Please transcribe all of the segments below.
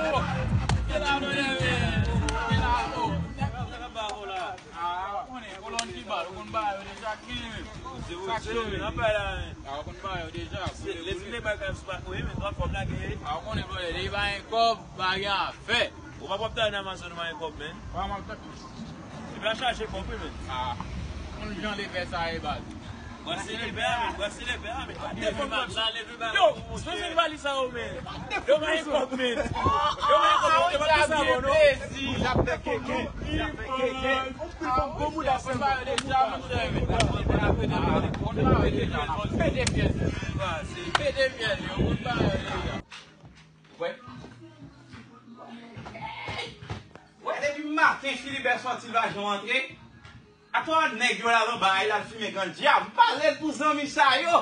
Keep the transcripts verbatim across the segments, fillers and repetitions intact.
Kite la, non, men. Kite la, oh. Nèg la, nèg la ba ou la. Ah, ou konnen, kolòn ki ba, ou konn ba yo deja, ki men. Sak chome, nan bay la, men. Ah, ou konn ba yo deja. Lè ti nèg bay kay sou pa kouri, men, twòp kòb la gen. Ah, ou konnen, brother, depi pa gen kòb, pa gen afè. Ou pa pap ta nan Amazon, ou pa gen kòb, men. Pa mal tèt. Epi a chache kòb, wi, men. Ah, konn jan lepè sa ye, baz. Bwase lepè a, men. Bwase lepè a, men. Yo, sou se valiz sa yo, men. Yo, men, kòb, men. Yo, men, kòb, yo, men, sa bon, non? Y ap fè keke. Y ap fè keke. Bon mouda, bon mouda, men. Pete fyèl. Pete fyèl, yo. Wè. Wè, depi maten, Filibè sòti, l pa janm antre. Atò nèg yo la nan bay la, l ap fimen ganja. M pale l pou zanmi sa yo.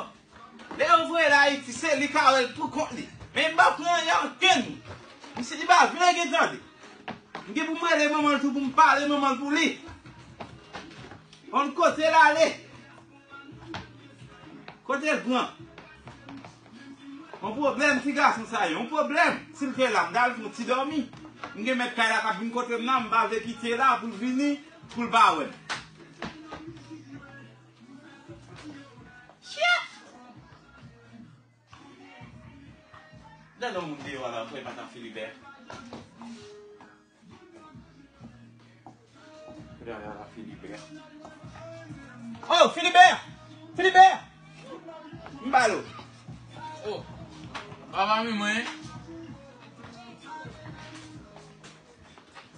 Lè yo voye l Ayiti, se li ka wè l pou kont li. Men m pa pran anyen ankenn. M si li pa vle gen tande. M gen pou m rele manman l tou pou m pale manman l pou li. Konn kote l ale. Kote l pran? Yon pwoblèm ti gason sa ye, yon pwoblèm. Si l te la, m t al fè yon ti dòmi. M gen mèt kay la k ap vin kote m nan, m pa vle kite la pou l vini, pou l pa wè m. Shit! Gade yon moun deyò la, frè, pa t ap Filibè. Filibè! Oh, Filibè! Filibè! M ba l ou. Oh, papa, men mwen.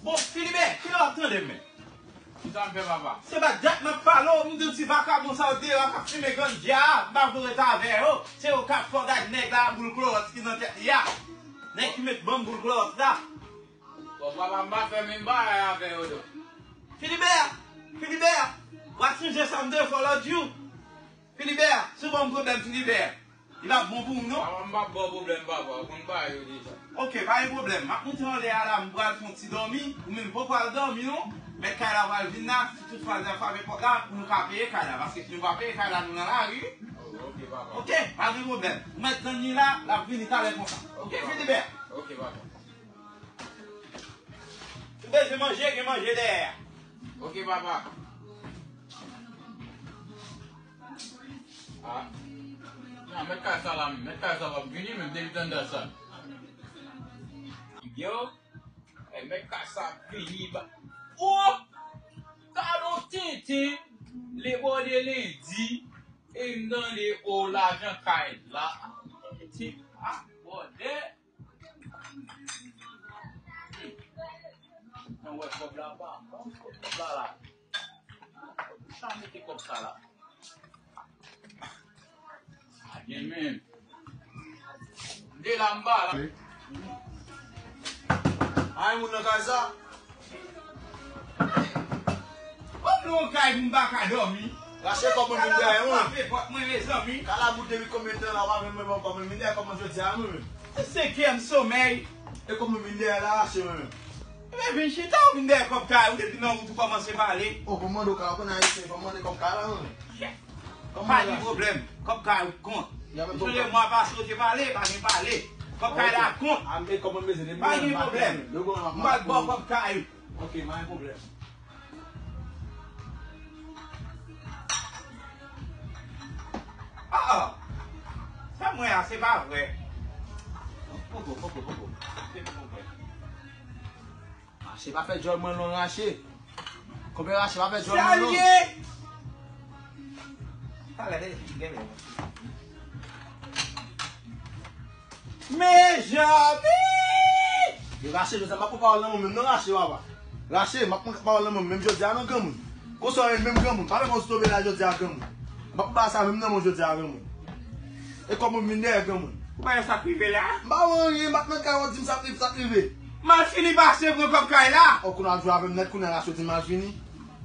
Bon, Filibè, kilè w ap tande m, men? Kisa m fè, papa? Se pa dat m ap pale w, m di w ti vakabon sa yo deyò a k ap fimen ganja a, m pa vle rete avè yo. Se yo k ap fè w gade nèg la, boul klowòks ki nan tèt li a. Nèg ki met banm boul klowòks la. Bon, papa, m pa fè menm bagay avè yo, non. Filibè! Filibè! W ap sonje sa m te fè w lòt jou. Filibè! Si w ban m pwoblèm, Filibè! Li p ap bon pou ou, non? Papa, m p ap ba w pwoblèm, papa. Ou konn bagay yo deja. Oke, pa gen pwoblèm. M ap monte anlè a la, m pral fè yon ti dòmi. Ou menm poko al dòmi, non? Mèt kay la pral vin la, si tout fwa l ta frape pòt la, pou nou ka peye kay la. Paske si nou pa peye kay la, nou nan lari, wi. Oh, oke, papa. Oke, pa gen pwoblèm. Ou mèt tann li la, l ap vini talè konsa. Oke, Filibè? Oke, papa. Si w bezwen manje, gen manje dèyè a. Oke, papa. Ah. Nan, mèt kay sa la, mèt kay sa p ap vini, menm depi tann dat sa. Yo, eh, mèt kay sa ap vini, ba. Oh! Gade yon tenten, le bòdè lendi, e m tande, oh, lajan kay la. Ti, ah, bòdè. Mwen wè kòb la pa, kòb la la. Sa mete kòb sa la. Ayen men. De la m ba la. Ay moun nan kay sa. Ban m yon kay pou m pa ka dòmi. Rache kòb mwen vin dèyè mwen. Frape pòt mwen, mezanmi. Kalabout depi konbyen tan la w ap vin mwen ban kòb mwen vin dèyè kòb mwen jodi a mwen menm. Se senkyèm somèy. E kòb mwen vin dèyè la rache mwen menm. Ebyen vin chita ou vin dèyè kòb kay ou depi nan wout ou kòmanse pale. O, pou mande w kay ou konn ayisyen, pou mande kòb kay la mwen menm. Pa gen pwoblèm. Kòb kay ou kont. Ou sonje mwa pase ou te pale, pa gen pale. Kòb kay la kont. Pa gen pwoblèm. M pral ba w kòb kay ou. Ok, pa gen pwoblèm. Ah, ah. Sa m wè a, se pa vre. Poko, poko, poko. Se poko vre. Rache pa fè djòl mwen long, Rache. Konpè Rache pa fè djòl mwen long. Sa l ye? Talè, gen lè. Mezanmi! E Rache, jodi a m ap pran pawòl nan men w menm non, Rache, papa. Rache, m ap pran pawòl nan men w menm jodi a non, granmoun. Konsa w ye menm, granmoun. Pa fè kòm si w tonbe la jodi a, granmoun. M ap pran sa menm nan men w jodi a, granmoun. E kòman w vin dèyè, granmoun? Ou pa wè sa k rive la? M pa wè anyen, m ap nan kay w ap di m sa k rive, sa k rive. Malfini pase pran kòb kay la. O, kounye a w ap jwe avè m nèt, kounye a Rache w di m malfini.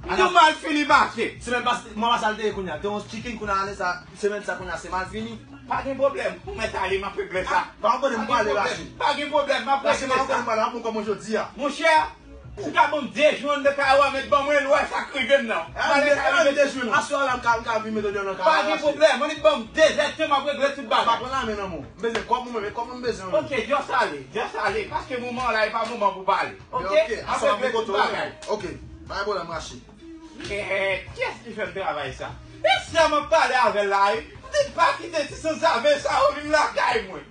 Ou di malfini pase. Semèn pase, mwa pase a l te ye kounye a. Te yon chicken kounye a ane sa, semèn sa kounye a se malfini. Pa gen pwoblèm. Ou mèt ale, m ap regle sa. Pa gen pwoblèm, m prale, Rache. Pa gen pwoblèm, m ap regle sa. Rache, pa gen pwoblèm, m ap pran kòb mwen jodi a. Monchè, Si w ka ban m de jou anndan kay ou a, mèt ban mwen l, wè sa k rive m nan. Ann de jou. Aswè a la, m ka, m ka vin mete w deyò nan kay la. Pa gen pwoblèm, annik ban m de zèdtan, m ap regle tout bagay. M pa pran lame nan men w. M bezwen kòb mwen menm, e kòb mwen m bezwen. Ok, just ale, just ale, paske moman an la, e pa moman pou pale. Ok? M ap regle tout bagay. Ok, pa gen pwoblèm, rache. Eh, kiyès ki fè m travay sa? E sa m ap pale avè l la, wi. M di pa kite ti sanzave sa yo vin lakay mwen.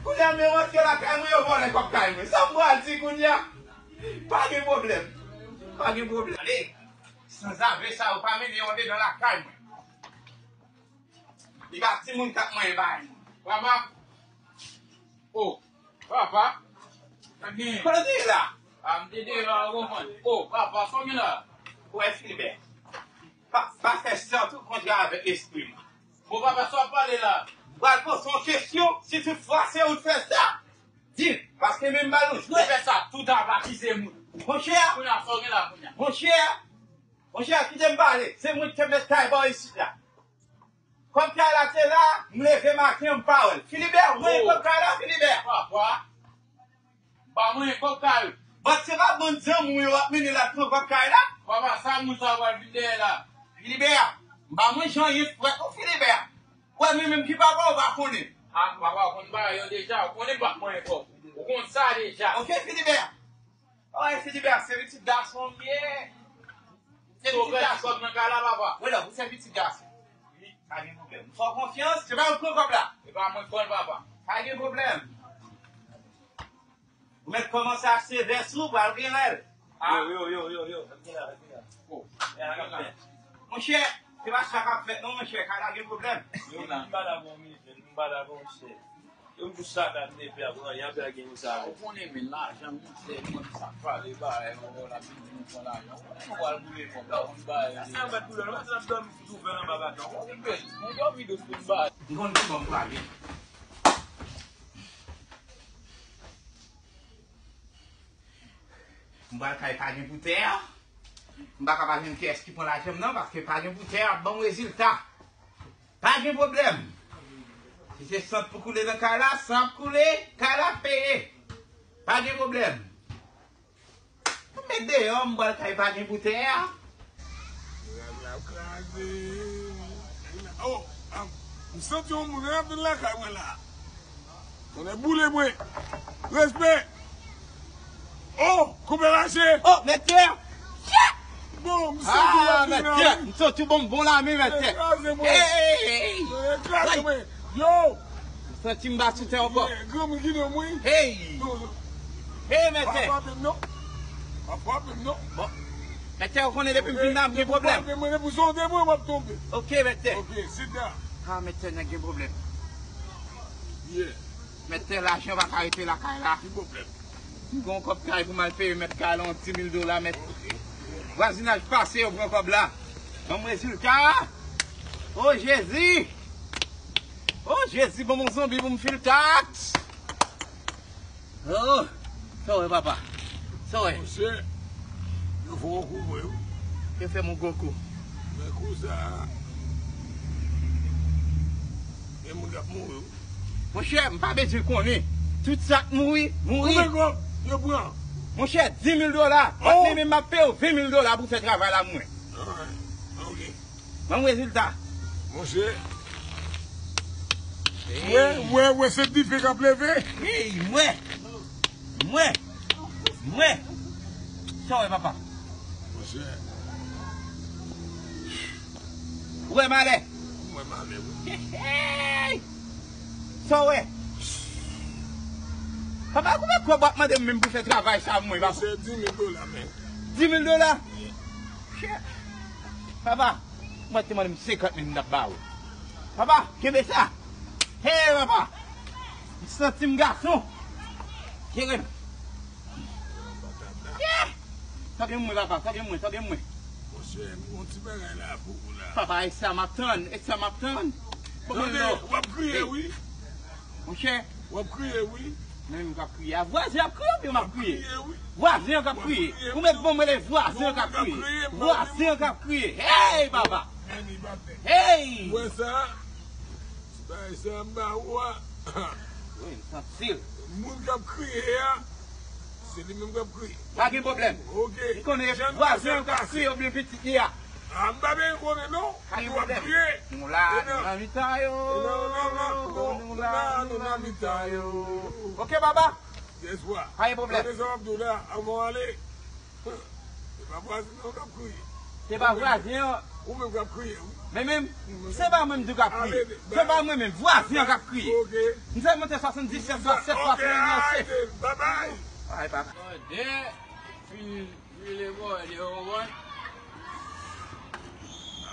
Kounye a, m rantre lakay mwen, yo vòlè kòb kay mwen. Sa m pral di kounye a? Pa gen pwoblèm. Pa gen pwoblèm. Ale, sanzave sa yo pa mennen yo andedan lakay mwen. Li pa timoun k ap manyen bagay. Papa. Oh, papa. Sa gen? Kote w ye la? A, m te deyò a, ou konprann. Oh, papa, sa w gen la? Ou wè Filibè? Pa, pa fè sa tou kontre avèk lespri m. Bon, papa, sa w ap pale la? M pral poze w kesyon, si toutfwa se ou k fè sa, di m, paske menm m ba l yon jwèt. Ou fè sa tout a pa ki se moun. Monchè, kounye a, sa w gen la, kounye a? Monchè, monchè, kite m pale. Se mwen ki te mèt kay ba w isit la. Kòb kay la te la, m leve maten an, m pa wè l. Filibè, ou manyen kòb kay la, Filibè? Papa, m pa manyen kòb kay ou. Bann se pa bann zanmi w yo w ap mennen l al pran kòb kay la? Papa, sa moun sa yo pral vin dèyè la? Filibè, m pa manje anyen frèt non, Filibè. Ou wè mwen menm ki papa w pa konnen. A, papa, ou konn bagay yo deja, ou konnen m p ap manyen kòb. Ou konn sa deja. Ok, Filibè. Oy, Filibè, se pitit gason m ye. Se pitit gason. Kòb nan kay la, papa. Wi, non, ou se pitit gason. Wi, pa gen pwoblèm. M fè w konfyans, se pa mwen k pran kòb la. E pa mwen k pran l, papa. Pa gen pwoblèm. Ou mèt kòmanse achte vès ou, pral gen rèl. A. Yo, yo, yo, yo, yo. Mèt gen rèl, mèt gen rèl. Oh. Monchè, se pa sa k ap fèt non, monchè, kay la gen pwoblèm. Yo, m pa dakò, monchè, m pa dakò, monchè. Yo, m pou sa ka nepe a pran, y ap lage nou sa. Ou konnen, men, lajan, monchè, mwen, sa pale, ba, yo, la, nou pran lajan. Ou konnen, nou pral boule kòb la, ou konnen, ba, yo. Sa, sa, bat boule, nou, sa, dòmi, fout ouvè anba baton. Ou konnen, men, nou dòmi dous pou nou, ba. M konn ki bò m prale. M pral kay pa gen pou tè. M pa ka pa jwenn kiyès ki pran lajan m nan, paske pa gen pou tè ap ban m rezilta. Pa gen pwoblèm. Si se san pou koule nan kay la, san ap koule, kay la ap peye. Pa gen pwoblèm. Mwen met deyò, m pral kay pa gen pou tè a. Rad la kraze. Oh, ah, m santi yon moun ap vin lakay mwen la. Tonnè boule mwen. Respè. Oh, koupe mache. Oh, mèt tè. Bon, m santi la. Ah, mèt tè. M santi bon, bon lame, mèt tè. Kraze mwen. Hey, hey, hey. Kraze mwen. Yo. M santi m pa sou tè ankò. Yeah, granmoun ki nan mwen. Hey. Hey, mèt tè. Pa frape m non. Pa frape m non. Bon. Mèt tè, ou konnen depi m vin la, m gen pwoblèm. Frape mwen, depi w sonde mwen, m ap tonbe. Ok, mèt tè. Ok, sit down. Ah, mèt tè, nèg gen pwoblèm. Yeah. Mèt tè, lajan pa ka rete lakay la. Ki pwoblèm? M gen yon kòb kay pou m al peye mèt kay la, yon dis mil dola, mèt. Ok. Vwazinaj pase, yo pran kòb la. Ban m rezilta a. Oh, Jezi! Oh, Jezi, ban m yon zonbi pou m fil taks. Oh, sa w wè, papa? Sa w wè? Monchè, yo fè w kou vre wi. Yo fè m yon gwo kou. Men kou sa a, gen moun k ap mouri wi. Monchè, m pa bezwen konnen. Tout sa k mouri, mouri. Konbyen kòb yo pran? Monchè, dis mil dola. Oh! Mwen menm m ap peye w ven mil dola pou fè travay la pou mwen. Alright. Ok. Ban m rezilta. Monchè. Hey. Wè, wè, wè, se dife k ap leve. Hey, mwen. Mwen. Mwen. Sa w wè, papa? Monchè. Ou wè malè? Ou wè malè, wi. Hey, hey. Sa w wè? Papa, konbyen kòb w ap mande m menm pou fè travay sa pou mwen, papa? Se dis mil dola, men. Dis mil dola? Shit. Papa, mwen te mande m senkant mil, m t ap ba ou. Papa, kenbe sa. Hey, papa. M santi m gason. Jere m. Yeah. Tande mwen, papa, tande mwen, tande mwen. Monchè, m gon ti bagay la pou ou la. Papa, e sa m ap tann, e sa m ap tann. Tande, w ap kriye, wi. Monchè. W ap kriye, wi. Men m k ap kriye a. Vwazen ap kriye oubyen m ap kriye? W ap kriye, wi. Vwazen an k ap kriye. Ou mèt ban mwen le vwazen an k ap kriye. Vwazen an k ap kriye. Hey, papa. Hey. Ou wè sa? Ti bagay sa m ba ou a. Wi, m santi l. Moun k ap kriye a. Li menm k ap kriye. Pa gen pwoblèm. Ok. M konnen vwazen an k ap kriye oubyen pitit li a. A, m pa byen konnen non. Pa gen pwoblèm. Nou la, nou nan mitan yo. Nou la, nou nan mitan yo. Ok, papa. Yes, wa. Pa gen pwoblèm. Tande sa m ap di w la, anvan w ale. Se pa vwazen an k ap kriye. Se pa vwazen an. Ou menm k ap kriye, wi. Men menm, se pa mwen menm tou k ap kriye. Se pa mwen menm, vwazen an k ap kriye. Ok. M fè monte swasanndisèt, swasannnèf, swasanndisèt. Bye bye. Ay, papa. Tande, fin vile bò, li konprann.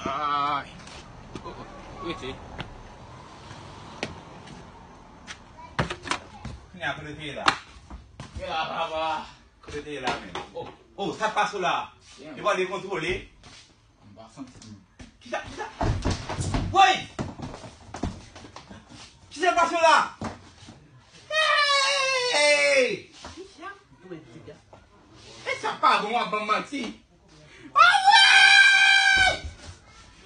Ay. Oh, oh, rete. Kounye a, kote w te ye la? Ye la, papa. Kote w te ye la menm? Oh, oh, sa k pase w la? Yo pa dekontwole. M pa santi m. Kisa, kisa? Woy! Kisa k pase w la? Hey! E sa pa bon, w ap ban m manti. Woy!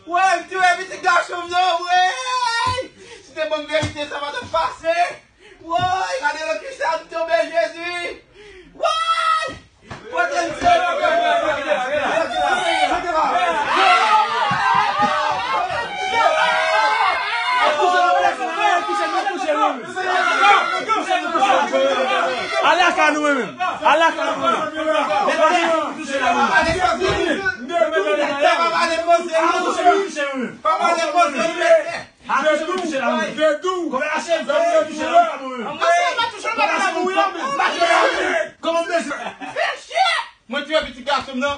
Woy, m touye pitit gason m non, woy! Si te ban m verite, sa pa t ap pase. Woy, gade nan ki sa m tonbe, Jezi! Woy! Pote m sou. Ale ak nou menm. Ale ak nou menm. Papa, ale poze nou. Papa, ale poze nou. Atouche m touche la, wi. Dedou. Kòman lase m fè touche la, wi. Kòman m lese? Fè chyen! Mwen touye pitit gason m nan.